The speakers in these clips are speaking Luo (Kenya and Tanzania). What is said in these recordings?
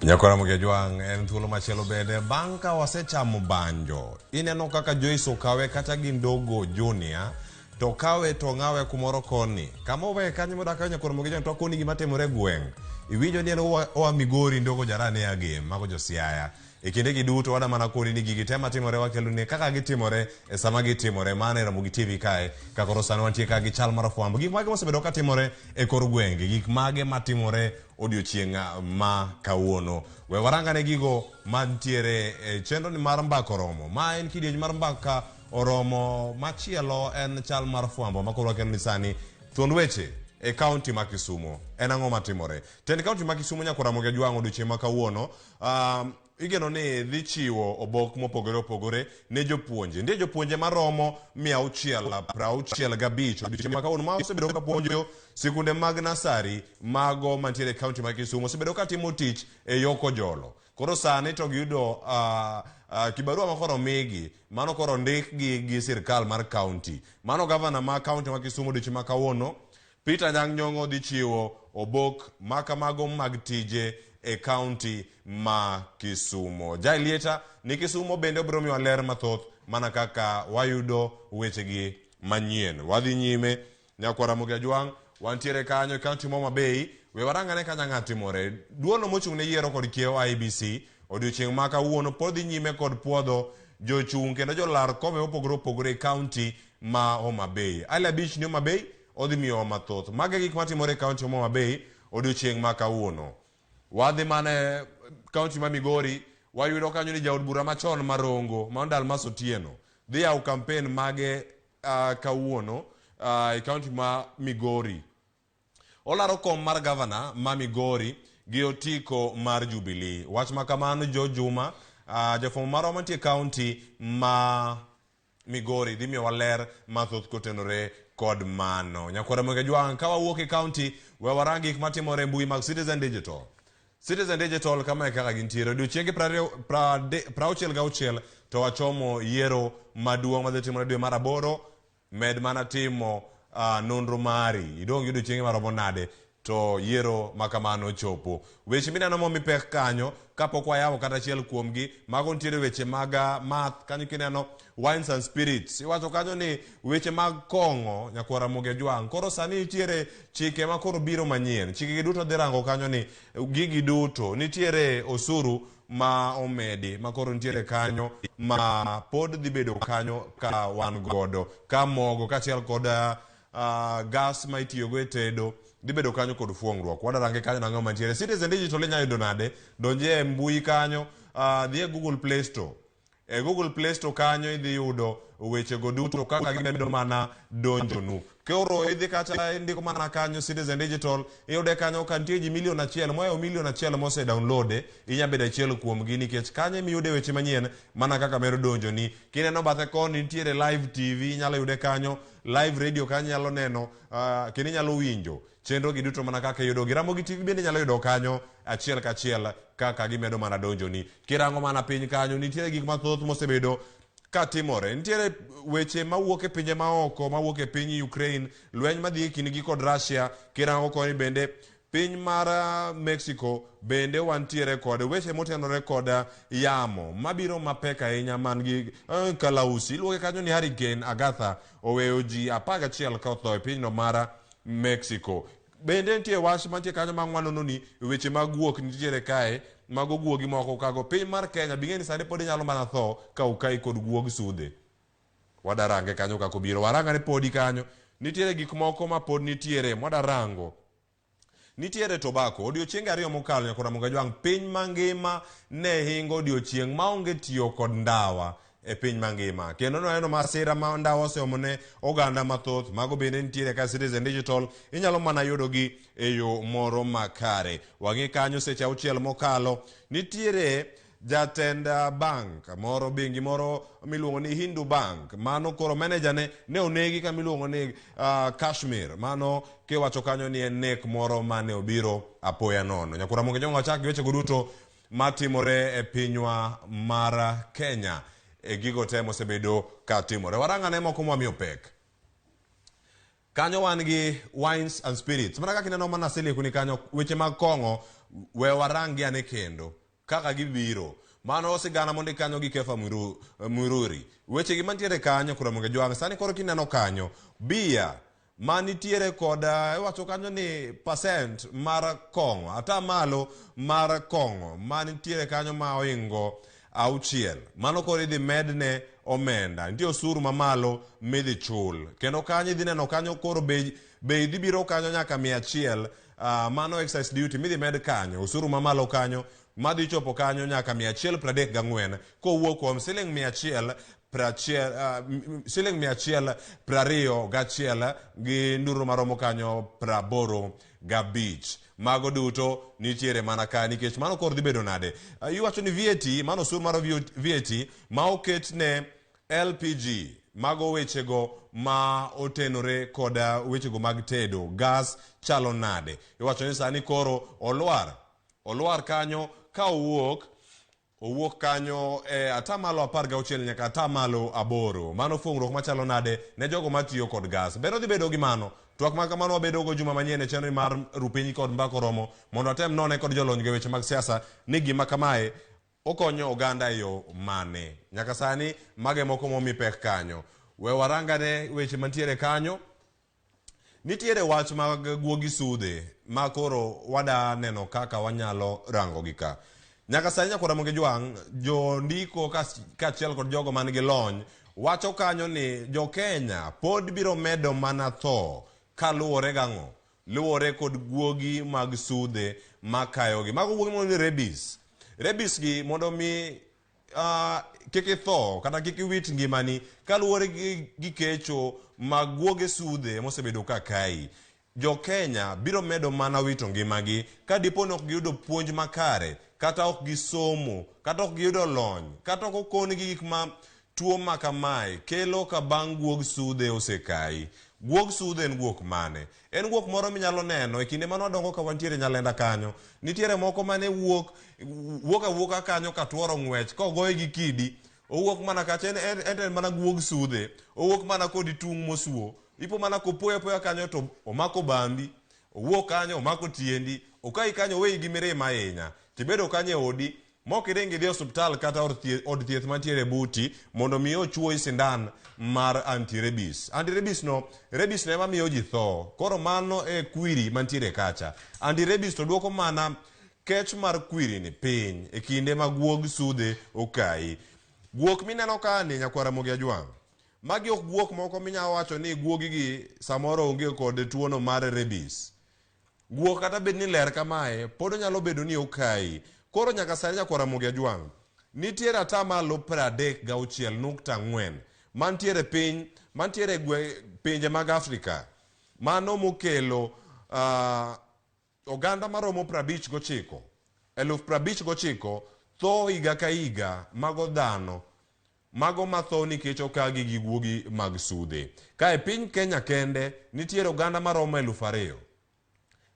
Nyakora Mugejwang' en thuolo machielo bende bang' ka wasechamo banjo ineno kaka Joyce okawe kata gi Ndogo Junior to kawe to ng'awe kumoro koni kama oweye kanyo modak kanyo Nyakora Mugejwang' to akoni gima timore e gweng' iwinjo ni en oa Migori Ndogo Jarane a Gem mago jo Siaya e kindegi duto wada mana koni ni gigi te matimore wakelo ni kaka gitimore e sama gitimore mano e Ramogi TV kae ka koro sani wantie ka gi chal mar fwambo gik mage mosebedo katimore e kor gwenge gik mage matimore odiochieng' ma kawuono. We warangane gigo mantiere e chenro ni mar mbaka oromo. Ma en kidieny mar mbaka oromo machielo en chal mar fwambo ma koro wakelo ni sani thuond weche e kaunti ma Kisumo. En ang'o matimore? Tend kaunti ma Kisumo nyaka Ramogi Ajwang' odiochieng' ma kawuono igeno ni dhi chiwo obok mopogore opogore ne jopuonje. Nitie jopuonje maromo 665 odiochieng' ma kawuono ma osebedo ka puonjo sikunde mag nasari mago mantiere e kaunti ma Kisumu osebedo ka timo tich e yo kojolo. Koro sani to giyudo kibarua ma koro omigi, mano koro ondikgi gi sirkal mar kaunti. Mano gavana ma kaunti ma Kisumu odiochieng' ma kawuono Peter Anyang' Nyong'o dhi chiwo obok ma kamago mag tije e kaunti ma Kisumo. Jailieta ni Kisumo bende obiro miyowa ler mathoth mana kaka wayudo wechegi manyien. Wadhi nyime nyakwar Ramogi Ajwang', wantiere kanyo e kaunti ma Homa Bay. We warang ane kanyo ang'o timore. Duono mochung' ne yiero kod kiewo IEBC odiochieng' ma kawuono pod dhi nyime kod puodho jochung' kendo jolar kombe mopogore opogore e kaunti ma Homa Bay. Ali Abich ni Homa Bay odhi miyowa mathoth. Mago e gik matimore e kaunti ma Homa Bay odiochieng' ma kawuono. Wadhi mana e kaunti ma Migori, wayudo kanyo ni jaod bura machon ma Rongo, mano Dalmas Otieno, dhi yawo kampen mage kawuono e kaunti ma Migori. Olaro kom mar gavana ma Migori gi otiko mar Jubilee. Wach ma kamano Joe Juma, jafwambo marwa mantie e kaunti ma Migori dhi miyowa ler mathoth kotenore kod mano. Nyakwar Ramogi Ajwang', ka wawuok e kaunti, we warang gik matimore e mbui mag Citizen Digital. Citizen Digital kama e kaka gintiere. Odiochienge 66 to wachomo yiero maduong' madhi timore dwe mar aboro. Med mana timo nonro mari. Idong' gi odiochienge maromo nade to yiero ma kamano chopo. Weche mineno momi pek kanyo, kapok wayawo kata achiel kuomgi, mago nitiere weche mag math kanyo kineno wines and spirits. Iwacho kanyo ni weche mag kong'o nyakwar Ramogi Ajwang'. Koro sani nitiere chike ma koro biro manyien. Chike gi duto dhi rango kanyo ni gigi duto nitiere osuru ma omedi ma koro nitiere kanyo ma pod dhi bedo kanyo ka wan godo ka mogo kaachiel kod gas ma itiyogo e tedo dhi bedo kanyo kod fuong'ruok. Wadarange kanyo nang'o mantiere. Citizen Digital inyalo yudo nade? Donje e mbui kanyo, dhi e Google Play Store. E Google Play Store kanyo idhi yudo wechego duto kaka gimedo mana donjonu. Koro idhi kata indiko mana kanyo Citizen Digital, iyude kanyo ka nitie ji milion achiel, mohewo milion achiel mose download, inya bedo achiel kuomgi nikech kanyo emiyude weche manyien mana kaka medo donjoni. Kineno bathe koni nitiere live TV, inyalo yude kanyo, live radio kanyo inyalo neno, kendo inyalo winjo chenro gi duto mana kaka iyudogi. Ramogi TV bende inyalo yudo kanyo achiel kachiel kaka gimedo mana donjoni. Kirango mana piny kanyo nitiere gik mathoth mosebedo katimore. Nitiere weche mawuok e pinje maoko, mawuok e piny Ukraine, lweny madhi e kindgi kod Russia. Kirango koni bende piny mar Mexico bende wantiere kod weche motenore kod yamo mabiro mapek ahinya man gi kalausi. Iluonge kanyo ni Hurricane Agatha oweyo ji 11 ka otho e pinyno mar Mexico. Bende nitie wach mantie kanyo ma wanono ni weche mag guok nitiere kae, mago guogi moko kago piny mar Kenya bing'e ni sani pod inyalo mana tho ka okai kod guog sudhe. Wadarange kanyo kaka obiro. Waranga ni podi kanyo. Nitiere gik moko ma pod nitiere mwadarango. Nitiere tobacco. Odiochienge ariyo mokalo nyakora Ramogi Ajwang' piny mangima ne hingo odiochieng' maonge tiyo kod ndawa e piny mangima. Kendo nwaneno masira ma ndawa oseomo ne oganda mathoth. Mago bende nitiere ka Citizen Digital inyalo mana yudogi e yo moro makare. Wang'i kanyo seche auchiel mokalo. Nitiere jatend bank moro, bengi moro miluongo ni Hindu Bank. Mano koro manager ne ne onegi kama iluongo ni Kashmir. Mano kiwacho kanyo ni en nek moro mane obiro apoya nono. Nyakwar Ramogi Ajwang' wachak gi wechego duto matimore e pinywa mar Kenya e gigo te mosebedo ka timore. Warang ane moko mwamiyo pek. Kanyo wan gi wines and spirits. Mana kaka ineno mana aselekoni kanyo, weche mag kong'o, we warang gi ane kendo kaka gibiro. Mano sigana mondik kanyo gi Kefa Muiruri. Weche gi mantiere kanyo koro Ramogi Ajwang'. Sani koro kineno kanyo, bia ma nitiere kod iwacho kanyo ni percent mar kong'o, ata malo mar kong'o ma nitiere kanyo ma oingo auchiel. Mano koro idhi medne omenda. Nitie osuru mamalo midhi chul. Kendo kanyo idhi neno kanyo koro bei, bei dhi biro kanyo nyaka 100. Mano excise duty midhi med kanyo, osuru mamalo kanyo madhi chopo kanyo nyaka 134 kowuok kuom siling 100 prachiel, siling 121 gi nduru maromo kanyo 85. Mago duto nitiere mana ka nikech mano koro dhi bedo nade? Iwacho ni VAT, mano osuru mar VAT ma oket ne LPG, mago wechego ma otenore kod wechego mag tedo, gas chalo nade? Iwacho ni sani koro olwar, olwar kanyo ka owuok owuok kanyo e atamalo 16 nyaka atamalo 8. Mano fuong'ruok machalo nade ne jogo matiyo kod gas? Ber odhi bedo gi mano. Twak ma kamano wabedo go juma manyien e chenro mar Rupiny kod Mbaka Oromo mondo watem none kod jolony go e weche mag siasa ni gima kamae okonyo oganda e yo mane. Nyaka sani mage moko momi pek kanyo. We warangane weche mantiere kanyo. Nitiere wach mag guogi sudhe ma koro wada neno kaka wanyalo rango gi ka. Nyaka sani nyakwar Ramogi Jwang', jondiko kaachiel kod jogo man gi lony wacho kanyo ni jo Kenya pod biro medo mana tho kaluwore gang'o? Luwore kod guogi mag sudhe makayogi. Mago guogi miluongo ni rabies. Rabies gi mondo mi kik itho kata kik iwit ngimani kaluwore gi kecho mag guoge sudhe mosebedo ka kayi. Jo Kenya biro medo mana wito ngimagi ka dipo ni ok giyudo puonj makare, kata ok gisomo, kata ok giyudo lony, kata ok okonigi gik ma tuo ma kamae kelo ka bang' guog sudhe osekayi. Guog sudhe en guok mane? En guok moro minyalo neno e kinde mane wadongo ka wantiere Nyalenda kanyo. Nitiere moko mane wuok wuok awuoka kanyo ka tuoro ng'wech ka ogoye gi kidi, owuok mana kacha, en, en, en, en mana guog sudhe, owuok mana kodi tung' mosuo. Ipo mana kopoyo apoya kanyo to omako bambi, owuok kanyo omako tiendi, okayi kanyo oweyi gi mirima ahinya. Tibedo kanyo e odi, mok iring idhi e osuptal kata od thieth mantiere buti mondo mi ochuoyi sindan mar anti-rabies. Anti-rabies no, rabies no ema miyo ji tho. Koro mano e kwiri mantiere kacha. Anti-rabies to duoko mana kech mar kwiri ni piny e kinde ma guog sudhe okayi. Guok mineno ka ni nyakwar Ramogi Ajwang'. Magi ok guok moko minyalo wacho ni guogi gi samoro onge kod tuono mar rabies. Guok kata bed ni ler kamae, pod onyalo bedo ni okayi. Koro nyaka sani nyakwar Ramogi Ajwang', nitiere atamalo 36.4 mantiere piny, mantiere gwe, pinje mag Afrika. Mano mokelo oganda maromo 59, 59,000 tho higa ka higa mago dhano. Mago matho nikech okagi gi guogi mag sudhe. Ka e piny Kenya kende, nitiere oganda maromo 2,000.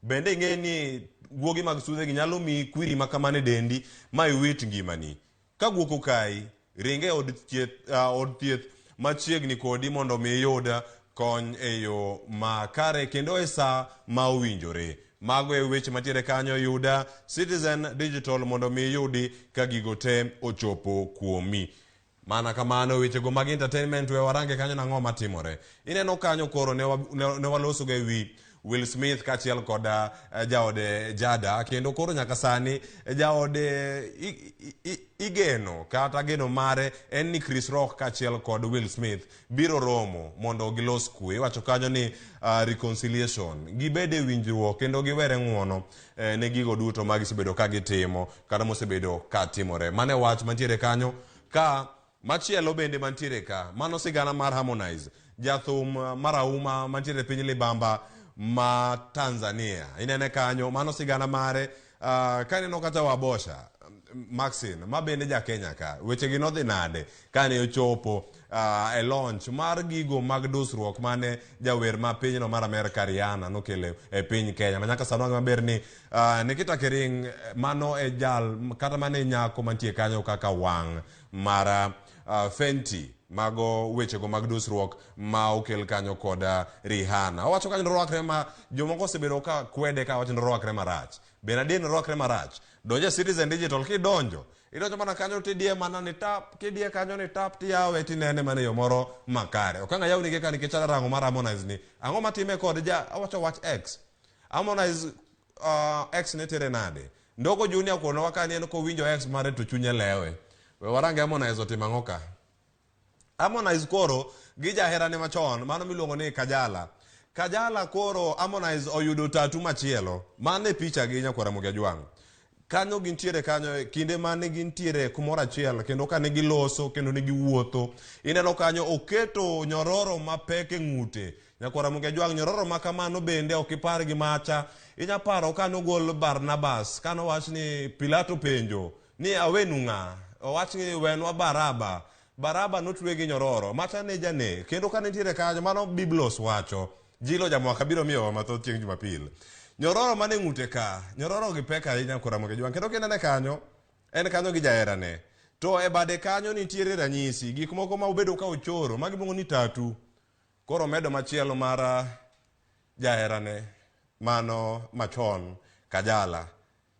Bende ing'e ni guogi mag sudhe gi nyalo miyi kwiri ma kamano e dendi ma iwit ngimani. Ka guok okayi, ring e od thieth machiegni kodi mondo mi iyud kony e yo makare kendo e sa ma owinjore. Mago e weche mantiere kanyo. Yuda Citizen Digital mondo mi iyudi ka gigo te ochopo kuomi. Mana kamano wechego mag entertainment we warange kanyo nang'o matimore. Ineno kanyo koro ne waloso ga ewi Will Smith kaachiel kod jaode Jada, kendo koro nyaka sani jaode igeno kata geno mare en ni Chris Rock kaachiel kod Will Smith biro romo mondo gilos kwe. Iwacho kanyo ni reconciliation, gibed e winjruok kendo giwere ng'uono ne gigo duto ma gisebedo ka gitimo kata mosebedo ka timore. Mano e wach mantiere kanyo. Ka machielo bende mantiere ka, mano sigana mar Harmonize, jathum marahuma mantiere piny libamba ma Tanzania. Inene kanyo, mano sigana mare. Ka ineno kata Wabosha Maxine, ma bende ja Kenya ka, weche gi nodhi nade kane ochopo e launch mar gigo mag dusruok mane jawer ma pinyno mar Amerka Rihanna nokelo e piny Kenya. Ma nyaka sani wang'e maber ni Nikita Kering mano e jal kata mane nyako mantie kanyo kaka wang' mar Fenty. Mago wechego mag dusruok ma okel kanyo kod Rihanna. Owacho kanyo norwakre ma jomoko osebedo ka kwede ka wacho norwakre marach. Bende adier norwakre marach? Donj e Citizen Digital kidonjo, idonjo mana kanyo tidiye mana ni tap, kidiye kanyo ni tap tiyawe tinene mana e yo moro makare. Ok ang' ayawnige ka nikech adwa rango mar Harmonize ni. Ang'o matime kod ja awacho wach X. Harmonize X ne tere nade? Ndogo Junior okonowa ka ni en kowinjo X mare to chunye lewe. We warange Harmonize otimo ang'o ka. Harmonize koro gi jaherane machon mano miluongo ni Kajala. Kajala koro Harmonize oyudo tatu machielo. Mano e picha gi nyakwar Ramogi Ajwang'. Kanyo gintiere kanyo kinde mane gintiere kumoro achiel kendo kane giloso kendo ne giwuotho. Ineno kanyo oketo nyororo mapek e ng'ute. Nyakwar Ramogi Ajwang' nyororo ma kamano bende ok ipar gi macha. Inya paro kane ogol Barnabas kane owach ni Pilato penjo ni awenu ng'a? Owach ni wenwa Baraba. Baraba notwe gi nyororo. Macha ne janek. Kendo kane nitiere kanyo, mano Biblos wacho. Jilo Jamwaka biro miyowa mathoth chieng' Jumapil. Nyororo mane ng'ute ka, nyororo gi pek ahinya kora Ramogi Ajwang'. Kendo kinene kanyo, en kanyo gi jaherane. To e bade kanyo nitiere ranyisi, gik moko ma obedo ka ochoro, magi iluongo ni tatu. Koro omedo machielo mar jaherane mano machon, Kajala.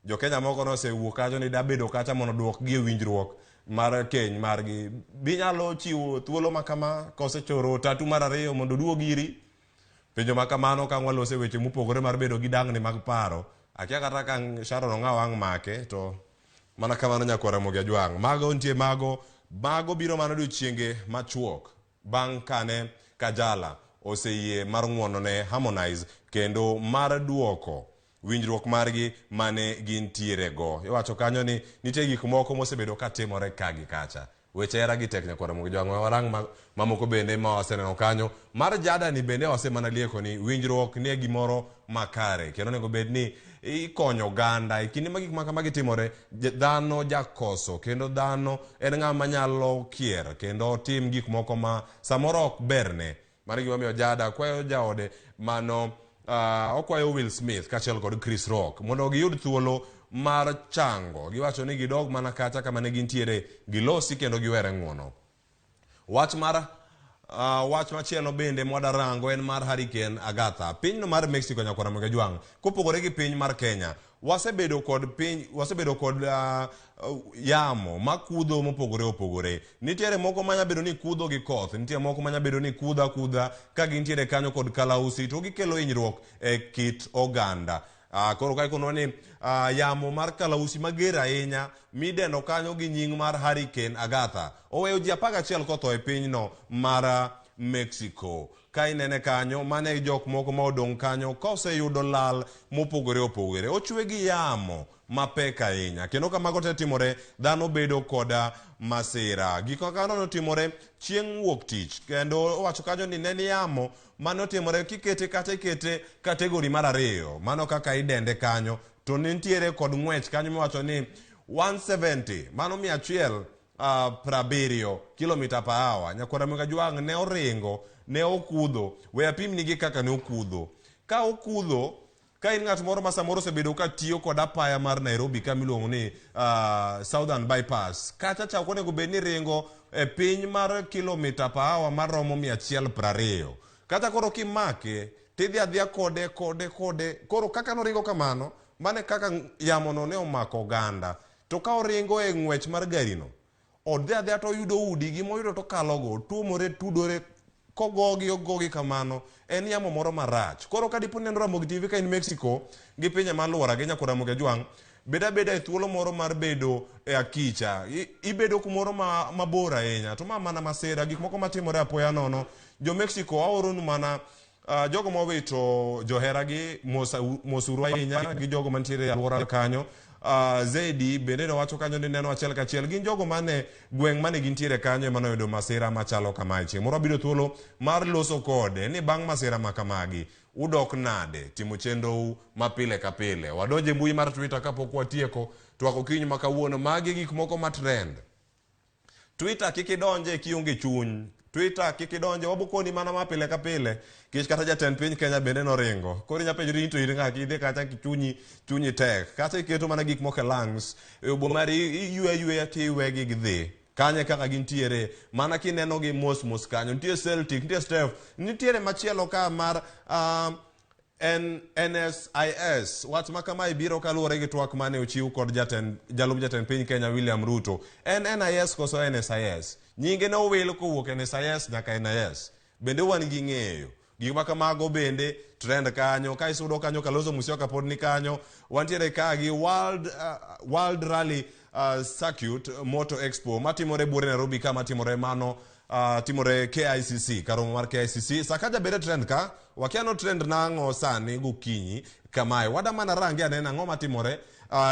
Jo-Kenya moko nosewuok kacho ni dabedo kacha mondo oduokgi e winjruok mar keny margi. Binyalo chiwo thuolo ma kama kosechoro tatu mar ariyo mondo oduog iri? Penjo ma kamano ka walose weche mopogore mar bedo gi dangni mag paro. Akia kata ka Sharon Ong'aw ang' make to mana kamano nyakwar Ramogi Ajwang'. Mago nitie mago, mago biro mana odiochienge machuok bang' kane Kajala oseyie mar ng'uonone Harmonize kendo mar duoko winjruok margi mane gintiere go. Iwacho kanyo ni nitie gik moko mosebedo ka timore ka gi kacha. Weche hera gi tek nyakwar Ramogi Jwang'. We warang ma, mamoko bende ma waseneno kanyo. Mar Jada ni bende wasemana lieko ni winjruok ni e gimoro makare kendo onego bed ni ikonyo oganda e kinde ma gik ma kamagi timore. Dhano jakoso kendo dhano en ng'ama nyalo kier kendo otim gik moko ma samoro ok berne. Mano gima omiyo Jada kwayo jaode mano okwayo Will Smith kaachiel kod Chris Rock mondo giyud thuolo mar chango. Giwacho ni gidog mana kacha kama ne gintiere, gilosi kendo giwere ng'uono. Wach mar wach machielo bende mwadarango en mar Hurricane Agatha. Pinyno mar Mexico nyakwar Ramogi Ajwang' kopogore gi piny mar Kenya, wasebedo kod piny wasebedo kod yamo makudho mopogore opogore. Nitiere moko manya bedo ni kudho gi koth, nitie moko manya bedo ni kudha kudha ka gintiere kanyo kod kalausi to gikelo hinyruok e kit oganda. Koro ka ikonwa ni yamo mar kalausi mager ahinya midendo kanyo gi nying mar Hurricane Agatha oweyo ji 11 kotho e pinyno mar Mexico. Ka inene kanyo, mano e jok moko ma odong' kanyo ka oseyudo lal mopogore opogore. Ochwe gi yamo mapek ahinya. Kendo ka mago te timore, dhano bedo koda masira. Gik ma kamano notimore chieng' wuok tich. Kendo owacho kanyo ni ne en yamo mane otimore kikete kata ikete kategori mar 2. Mano kaka idende kanyo. To ne nitiere kod ng'wech kanyo miwacho ni 170, mano 170 kilomita per hour. Nyakwar Ramogi Ajwang' ne oringo, ne okudho. We apimnigi kaka ne okudho. Ka okudho, ka in ng'at moro ma samoro osebedo ka tiyo kod apaya mar Nairobi ka miluongo ni Southern Bypass, kacha cha ok onego bed ni ringo e piny mar kilomita per hour maromo 120. Kata koro kimake, tidhi adhiya kode, kode, kode. Koro kaka noringo kamano, mano e kaka yamono ne omako oganda. To ka oringo e ng'wech mar garino, odhi adhiya to oyudo udi, gima oyudo to okalogo, otuomore, tudore, kogogi, ogogi kamano, en yamo moro marach. Koro ka dipo ni ineno Ramogi TV ka in Mexico, gi pinje ma alwora gi nyakwar Ramogi Ajwang', bed abeda e thuolo moro mar bedo e akicha. Ibedo kumoro mabor ahinya. To ma mana masira, gik moko matimore apoya nono. Jo Mexico aoronu mana jogo mowito joheragi mosuru ahinya gi jogo mantiere e alwora kanyo. Zedi bende nowacho kanyo ni neno achiel kachiel gin jogo mane gweng' mane gintiere kanyo ema noyudo masira machalo kamae. Chieng' moro wabiro thuolo mar loso kode ni bang' masira ma kamagi udok nade timo chenrou ma pile ka pile. Wadonjo e mbui mar Twitter kapok watieko twak okinyi ma kawuono. Magi gik moko ma trend. Twitter kik idonje kionge chuny. Twitter kik idonje, wabokoni mana ma pile ka pile. Kech kata jatend piny Kenya bende noringo. Koro inya penjori ni to in ng'a kidhi kacha chunyi chunyi tek. Kacha iketo mana gik moko e lungs. E obo mari iywe ayweya tiwegi gidhi. Kanye kaka gintiere mana kineno gi mos mos kanyo. Nitie Celtic, nitie Steph, nitiere machielo ka mar NSIS. Wach ma kamae biro kaluwore gi twak mane ochiw kod jatend, jalup jatend piny Kenya William Ruto. En NIS koso NSIS? Nyinge ne owil kowuok NSIS nyaka NIS. Bende wan gi ng'eyo. Gik ma kamago bende trend kanyo. Ka isudo kanyo Kalonzo Musyoka pod ni kanyo. Wantiere ka gi World Rally Circuit Motor Expo matimore buore Nairobi ka matimore mano timore KICC, karomo mar KICC. Sakaja bende trend ka, wakia no trend nang'o sani gokinyi kamae. Wada mana range anena ang'o matimore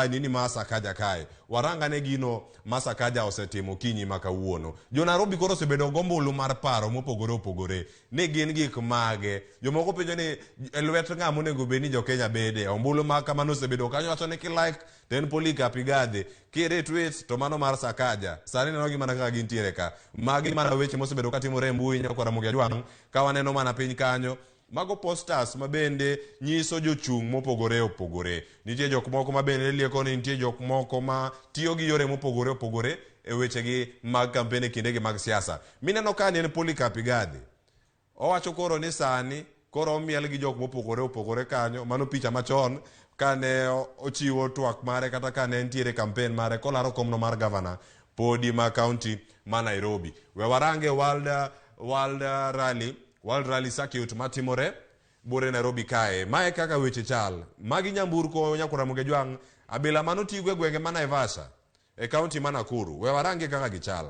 nini ma Sakaja kae. Warangane gino ma Sakaja osetimo kinyi ma kawuono. Jo Nairobi koro osebedo gombulu mar paro mopogore opogore ni gin gik mage. Jomoko penjo ni e lwet ng'a monego bed ni jo Kenya bede. Ombulu ma kamano osebedo kanyo wacho ni kilike to en Polycarp Igathe, ki retweet to mano mar Sakaja. Sani neno gi mana kaka gintiere ka. Magi mana weche mosebedo katimore e mbui nyakwar Ramogi Ajwang' ka waneno mana piny kanyo. Mago posters ma bende nyiso jochung' mopogore opogore. Nitie jok moko ma bende lieko ni nitie jok moko ma tiyo gi yore mopogore opogore e wechegi mag kampen e kindegi mag siasa. Mineno ka ni en Polycarp Igathe. Owacho koro ni sani koro omiel gi jok mopogore opogore kanyo. Mano picha machon kane ochiwo twak mare kata kane entiere kampen mare kolaro komno mar gavana podi ma kaunti ma Nairobi. We warange World Rally Circuit matimore buore Nairobi kae. Mae kaka weche chal. Magi nyamburko nyakwar Ramogi Ajwang' abila manotigo e gwenge ma Naivasha e kaunti ma Nakuru. We warange kaka gichal.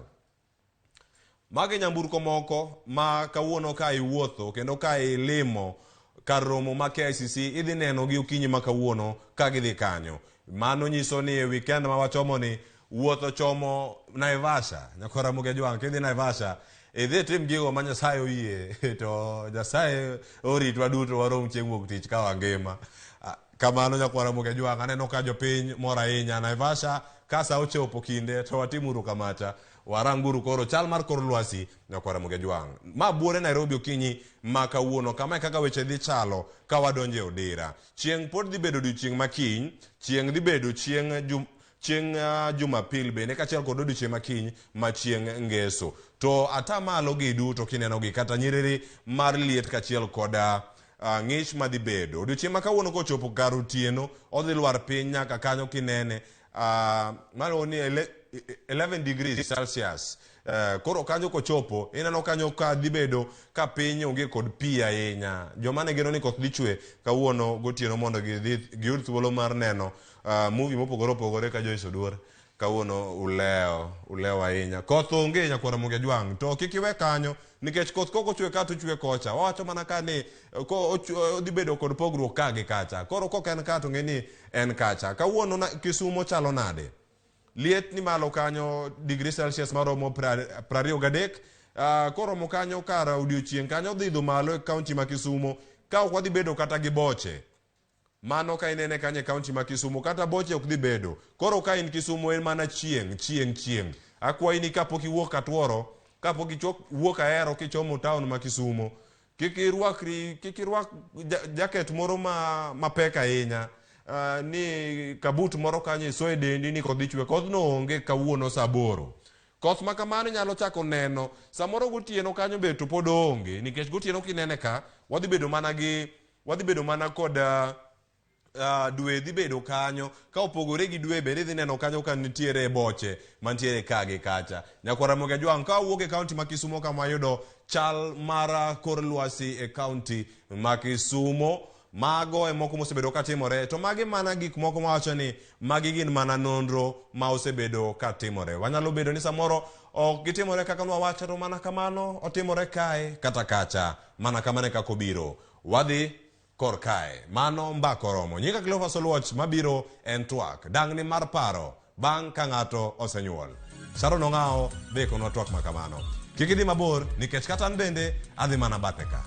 Magi nyamburko moko ma kawuono ka iwuotho kendo ka ilimo kar romo ma KICC idhi neno gi okinyi ma kawuono ka gidhi kanyo. Mano nyiso ni e weekend ma wachomo ni wuotho chomo Naivasha. Nyakwar Ramogi Ajwang' kidhi Naivasha idhi tim gigo ma Nyasaye oyie to Nyasaye oritwa duto warom chieng' wuok tich ka wangima. Kamano nyakwar Ramogi Ajwang' aneno ka jopiny mor ahinya. Naivasha ka sa ochopo kinde to watimuru kamacha. Waranguru koro chal mar kor lwasi nyakwar Ramogi Ajwang'. Ma buore Nairobi okinyi ma kawuono. Kama e kaka weche dhi chalo ka wadonjo e odira. Chieng' pod dhi bedo odiochieng' ma kiny, chieng' dhi bedo chieng' Jumapil bende kaachiel kod odiochieng' ma kiny ma chieng' Ngeso. To ata malo gi duto kineno gi kata nyiriri mar liet kaachiel kod ng'ich madhi bedo. Odiochieng' ma kawuono kochopo kar otieno odhi lwar piny nyaka kanyo kinene malo ni 11 degrees Celsius. Koro kanyo kochopo ineno kanyo ka dhi bedo ka piny onge kod pi ahinya. Joma ne geno ni koth dhi chwe kawuono gotieno mondo giyud thuolo mar neno movie mopogore opogore ka Joyce Oduor kawuono ulewo ahinya. Koth onge nyakwar Ramogi Ajwang' to kik iwe kanyo nikech koth kok ochwe ka to ochwe kocha. Wawacho mana ka ni odhi bedo kod pogruok ka gi kacha. Koro kok en ka to ng'e ni en kacha. Kawuono Kisumo chalo nade? Liet ni malo kanyo degree Celsius maromo 23. Koromo kanyo kar odiochieng' kanyo dhi idho malo e kaunti ma Kisumo ka ok wadhi bedo kata gi boche. Mano ka inene kanyo e kaunti ma Kisumo kata boche ok dhi bedo. Koro ka in Kisumo en mana chieng', chieng', chieng'. Akwayi ni kapok iwuok Katuoro, kapok iwuok Ahero kichomo town ma Kisumo, kik irwak jaket moro mapek ahinya. Ni kabut moro kanyo iso e dendi ni koth dhi chwe. Kodhno onge kawuono saa 8. Koth ma kamano inyalo chako neno samoro gotieno kanyo be to pod onge nikech gotieno kinene ka wadhi bedo mana gi wadhi bedo mana kod dwe dhi bedo kanyo ka opogore gi dwe bende idhi neno kanyo ka nitiere boche mantiere ka gi kacha. Nyakwar Ramogi Ajwang' ka wawuok e kaunti ma Kisumo kama wayudo chal mar kor lwasi e kaunti ma Kisumo, mago e moko mosebedo katimore to magi mana gik moko mawacho ni magi gin mana nonro ma osebedo katimore. Wanyalo bedo ni samoro ok gitimore kaka nwawacho to mana kamano otimore kae kata kacha, mana kamano e kaka obiro. Wadhi kor kae. Mano mbaka oromo. Nyinga Cleophas Oluoch mabiro en twak. Dang'ni mar paro bang' ka ng'ato osenyuol. Sharon Ong'awo be ikonwa twak ma kamano. Kik idhi mabor nikech kata an bende adhi mana bathe ka.